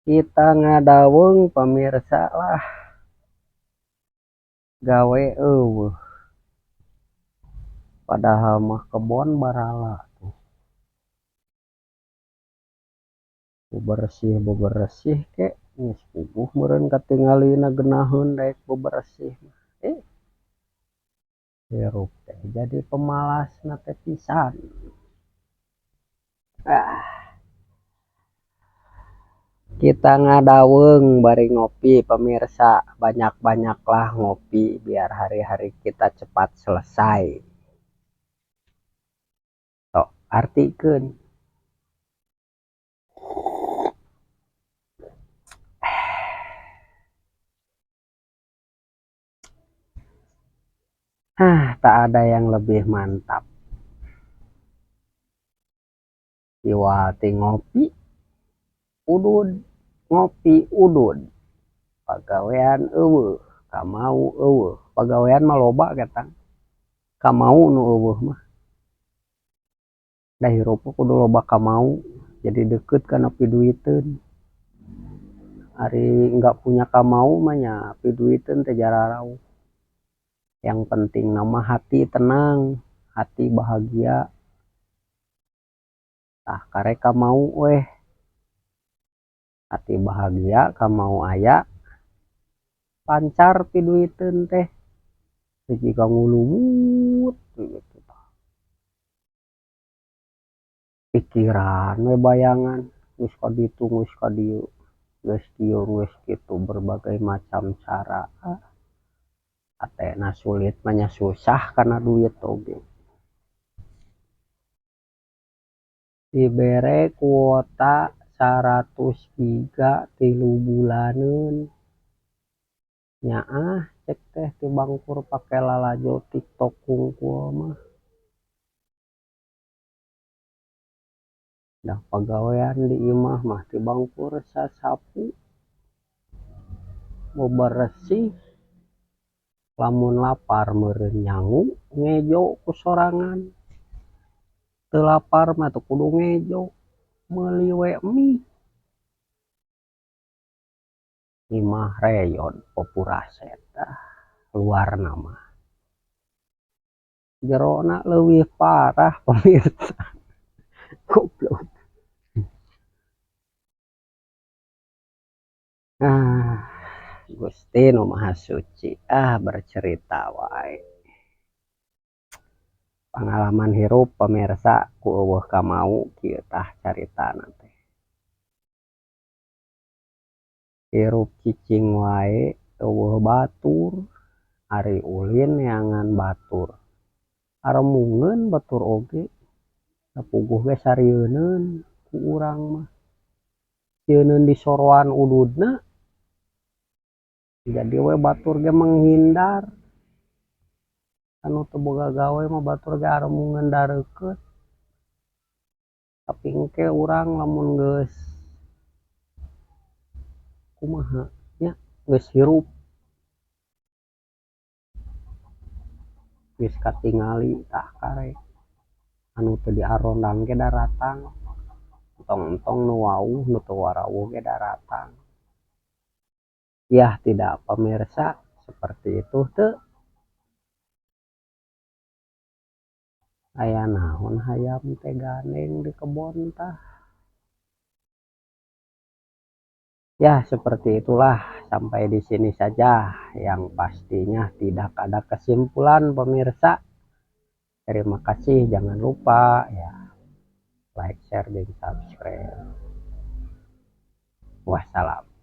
Kita ngadaweung, pemirsa lah, gawe euweuh, padahal mah kebon barala tuh. Bebersih bebersih ke geus puguh meureun katingalina geunaheun daek bebersih. Hirup teh jadi pemalasna teh pisan. Ah. Kita ngadaweung bari ngopi, pemirsa. Banyak-banyaklah ngopi biar hari-hari kita cepat selesai. Tok artikeun. Ah, tak ada yang lebih mantap. Iwal ti ngopi, udud, ngopi udud. Pagawean euweuh, kamau euweuh. Pagawean mah loba ketang. Kamau nu euweuh mah. Da hirup kudu loba kamau, jadi deukeut kana piduiteun. Ari enggak punya kamau mah nya piduiteun teh jararauh. Yang penting nama hati tenang, hati bahagia. Tah karek kamau weh. Hati bahagia, kamau aya, lancar piduiteun teh. Teu jiga ngulubut gitu tah. Pikiran we bayangan geus ka ditu geus ka dieu, geus kieu geus kitu, berbagai macam cara. Hatena sulit mah nya susah kana duit oge. Dibere kuota 100 giga 3 bulaneun. Nyaah cek teh ti bangkur pake lalajo TikTok hungkul mah. Dah pagawean di imah mah ti bangkur sasapu, beberesih, lamun lapar meureun nyangu ngejo ku sorangan. Teu lapar mah teu kudu ngejo, meuli we mie. Imah reyod popuraset tah luarna mah. Jerona leuwih parah, pemirsa. Goblok. Ah, Gusti nu Maha Suci, ah bercerita wae. Pangalaman hirup, pemirsa, ku euweuh kamau kieu tah caritana teh. Hirup cicing wae euweuh batur, ari ulin neangan batur. Aremungeun batur oge, da puguh ge sarieuneun ku urang mah. Sieuneun disoroan ududna, jadi we batur ge menghindar. Anu teu boga gawe mah batur ge aremungeun dareukeut. Tapi engke urang lamun geus kumaha nya, geus hirup, geus katingali tah karek anu teu diarondang ge daratang, entong-entong nu wauh, nu teu warawuh ge daratang. Yah tidak, pemirsa, seperti itu teu. Aya naon hayam teh gandeng di kebon tah. Ya seperti itulah, sampai di sini saja. Yang pastinya tidak ada kesimpulan, pemirsa. Terima kasih, jangan lupa ya like, share, dan subscribe. Wassalam.